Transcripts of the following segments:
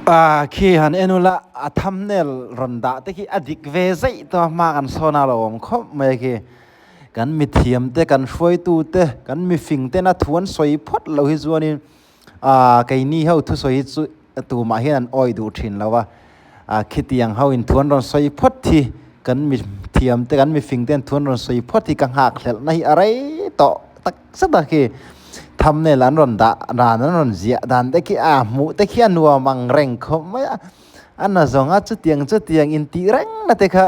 Ah khi han en ula a thumbnail rawn dah te khi a dik ve zeih tawh a hma kan sawn a lo awm khawp mai a khi kan mithiam te kan hruaitu te kan mifing tena thu an sawi phawt loh hi chuanin ah keini ho thusawi hi chu tumah hian an awih duh thin lo a ah khitiang ho in thu an rawn sawi phawt hi kan mithiam te kan mifing ten thu an rawn sawi phawt hi ka nghak hlelh na hi a rei tawh tak zet a khi thumbnail an rawn dah dan an rawn ziah dan te khi a hmuh te khi a nuam ang reng khawp mai a a na zawng a chutiang chutiang intih reng na te kha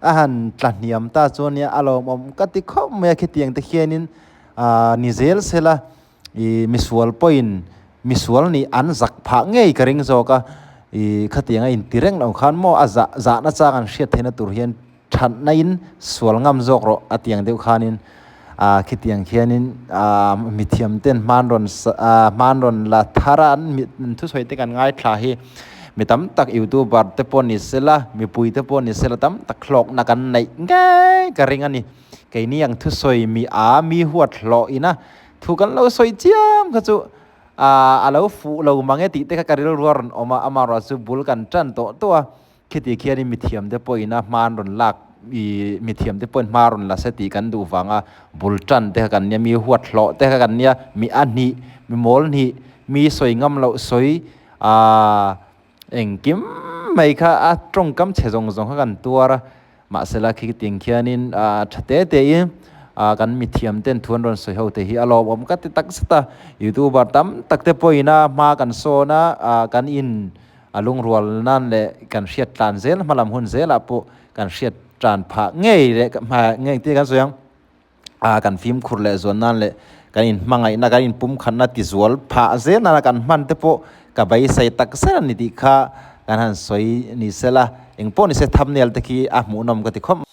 a han tla hniam ta chuan nia a lawmawm ka ti khawp mai a khitiang te khianin ah ni zel sela ih misual pawhin misual nih an zak phah ngei ka ring zawk a ih khatiang a inti reng loh khan maw a zah zahna chang an hriat theihna tur hian Thatna in sual ngam zawk rawh a tiang deuh khanin ah khitiang khianin ah mithiam ten hman rawn ah hman rawn la thar a an mit thusawi te kan ngaithla hi mi tam tak youtuber te pawh ni sela mipui te pawh ni sela tam tak hlawkna kan neih ngei ka ring a ni keini ang thusawi mi a mi huat hlawh ina thu kan lo sawi chiam kha chu ah a lo fuh lo mang e tih te kha ka rilru a rawn awm a amaherawhchu bul kan tan tawh tawh a. Khiti khianin mithiamte pawhin a hma an rawn lak ih mithiamte pawhin hma rawn la se tih kan duh vanga bul tan te kha kan nia, mi huat hlawh te kha kan nia, mi a hnih, mi mawl hnih, mi sawi ngam loh sawi aaa engkim mai kha a tawngkam chhe zawng zawng kha kan tuar a, mahsela khitiang khianin aaa tha te te in aaa kan mithiam ten thu an rawn sawi ho te hi a lawmawm ka ti tak zet a, youtuber tam tak te pawhin a hma kan sawn a aaa kan in. A lungrual nan leh kan hriat tlan zel hmalam hun zelah pawh kan hriat tan phah ngei leh hma ngei te kan sawi ang a kan fimkhur leh zuan nan leh kan inhmangaihna kan inpumkhatna tizual phah zel nana kan hman te pawh ka beisei tak zet a ni tih kha kan han sawi ni sela engpawh ni se thumbnail te khi a hmuhnawm ka ti khawp.